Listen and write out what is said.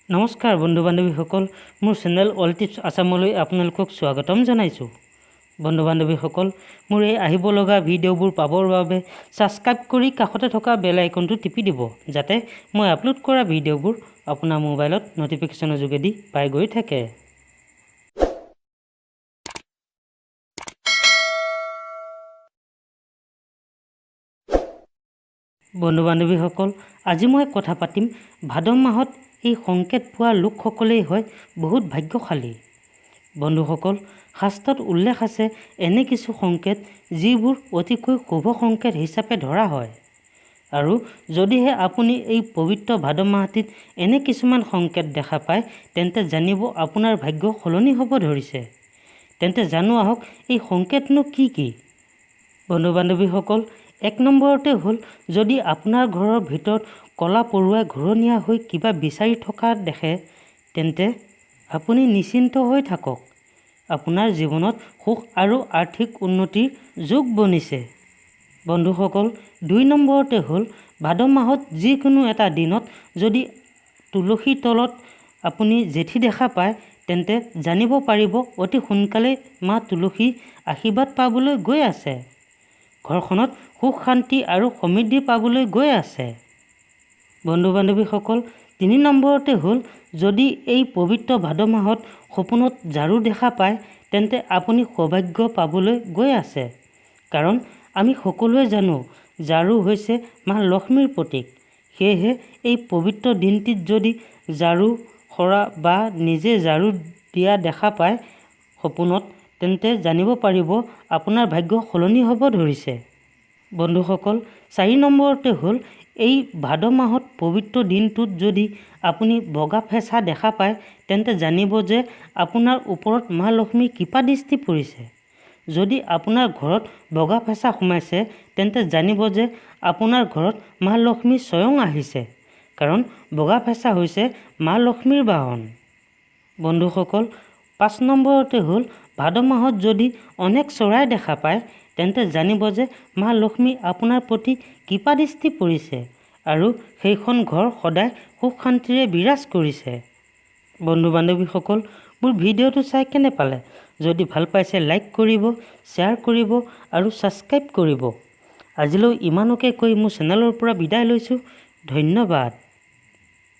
নমস্কাৰ বন্ধু বান্ধৱীসকল, মোৰ চেনেল অল টিপছ আছামলৈ আপোনালোকক স্বাগতম জনাইছোঁ। বন্ধু বান্ধৱীসকল, মোৰ এই আহিব লগা ভিডিঅ'বোৰ পাবৰ বাবে ছাবস্ক্ৰাইব কৰি কাষতে থকা বেল আইকনটো টিপি দিব, যাতে মই আপলোড কৰা ভিডিঅ'বোৰ আপোনাৰ মোবাইলত ন'টিফিকেশ্যনৰ যোগেদি পাই গৈ থাকে। বন্ধু বান্ধৱীসকল, আজি মই কথা পাতিম ভাদ মাহত এই সংকেত পোৱা লোকসকলেই হয় বহুত ভাগ্যশালী। বন্ধুসকল, শাস্ত্ৰত উল্লেখ আছে এনে কিছু সংকেত যিবোৰ অতিকৈ শুভ সংকেত হিচাপে ধৰা হয়, আৰু যদিহে আপুনি এই পবিত্ৰ ভাদ মাহটিত এনে কিছুমান সংকেত দেখা পায়, তেন্তে জানিব আপোনাৰ ভাগ্য সলনি হ'ব ধৰিছে। তেন্তে জানো আহক এই সংকেতনো কি কি। বন্ধু বান্ধৱীসকল, এক নম্বৰতে হ'ল, যদি আপোনাৰ ঘৰৰ ভিতৰত ক'লা পৰুৱাই ঘূৰণীয়া হৈ কিবা বিচাৰি থকা দেখে, তেন্তে আপুনি নিশ্চিন্ত হৈ থাকক, আপোনাৰ জীৱনত সুখ আৰু আৰ্থিক উন্নতিৰ যোগ বনিছে। বন্ধুসকল, দুই নম্বৰতে হ'ল, ভাদ মাহত যিকোনো এটা দিনত যদি তুলসীৰ তলত আপুনি জেঠী দেখা পায়, তেন্তে জানিব পাৰিব অতি সোনকালেই মা তুলসী আশীৰ্বাদ পাবলৈ গৈ আছে, ঘৰখনত সুখ শান্তি আৰু সমৃদ্ধি পাবলৈ গৈ আছে। বন্ধু বান্ধৱীসকল, তিনি নম্বৰতে হ'ল, যদি এই পবিত্ৰ ভাদ মাহত সপোনত ঝাড়ু দেখা পায়, তেন্তে আপুনি সৌভাগ্য পাবলৈ গৈ আছে। কাৰণ আমি সকলোৱে জানো ঝাড়ু হৈছে মা লক্ষ্মীৰ প্ৰতীক। সেয়েহে এই পবিত্ৰ দিনটিত যদি ঝাড়ু সৰা বা নিজে ঝাড়ু দিয়া দেখা পায় সপোনত, তেন্তে জানিব পাৰিব আপোনাৰ ভাগ্য সলনি হ'ব ধৰিছে। বন্ধুসকল, চাৰি নম্বৰতে হ'ল, এই ভাদ মাহত পবিত্ৰ দিনটোত যদি আপুনি বগা ফেঁচা দেখা পায়, তেন্তে জানিব যে আপোনাৰ ওপৰত মা লক্ষ্মীৰ কৃপা দৃষ্টি পৰিছে। যদি আপোনাৰ ঘৰত বগা ফেঁচা সোমাইছে, তেন্তে জানিব যে আপোনাৰ ঘৰত মা লক্ষ্মী স্বয়ং আহিছে, কাৰণ বগা ফেঁচা হৈছে মা লক্ষ্মীৰ বাহন। বন্ধুসকল, পাঁচ নম্বৰতে হ'ল, ভাদ মাহত যদি অনেক চৰাই দেখা পায়, তেন্তে জানিব যে মা লক্ষ্মী আপোনাৰ প্ৰতি কৃপা দৃষ্টি পৰিছে আৰু সেইখন ঘৰ সদায় সুখ শান্তিৰে বিৰাজ কৰিছে। বন্ধু বান্ধৱীসকল, মোৰ ভিডিঅ'টো চাই কেনে পালে? যদি ভাল পাইছে লাইক কৰিব, শ্বেয়াৰ কৰিব আৰু ছাবস্ক্ৰাইব কৰিব। আজিলৈ ইমানকে কৈ মোৰ চেনেলৰ পৰা বিদায় লৈছোঁ। ধন্যবাদ।